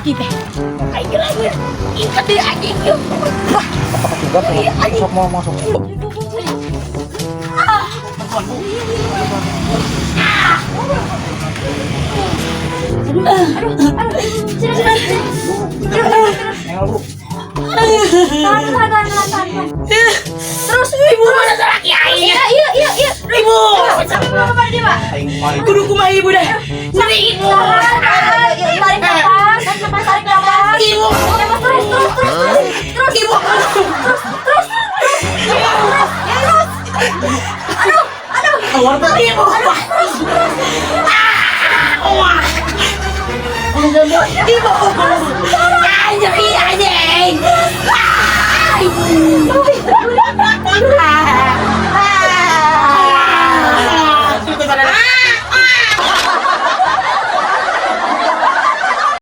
Salaki teh. Aing geura geura. Inget deui anjing yeuh. Apakah juga sok mau masuk? Bantuan, Bu. Aduh, aduh. Sini, sini, sini. Nengok, Bu. Tahan, tahan, tahan, tahan, tahan. Terus ibu mana salaki aing? Iya. Ibu. Sampai berapa pada dia, Pak? Aing mah Kudu kumaha ibu dah. Nyeri ibu. Tahan, tahan, tarik nafas, tarik nafas. Ibu. Nafas terus, terus, terus, terus, terus, Ibu. terus, terus, terus, terus. Aduh, aduh. Keluar tuh. Ibu. Terus, terus.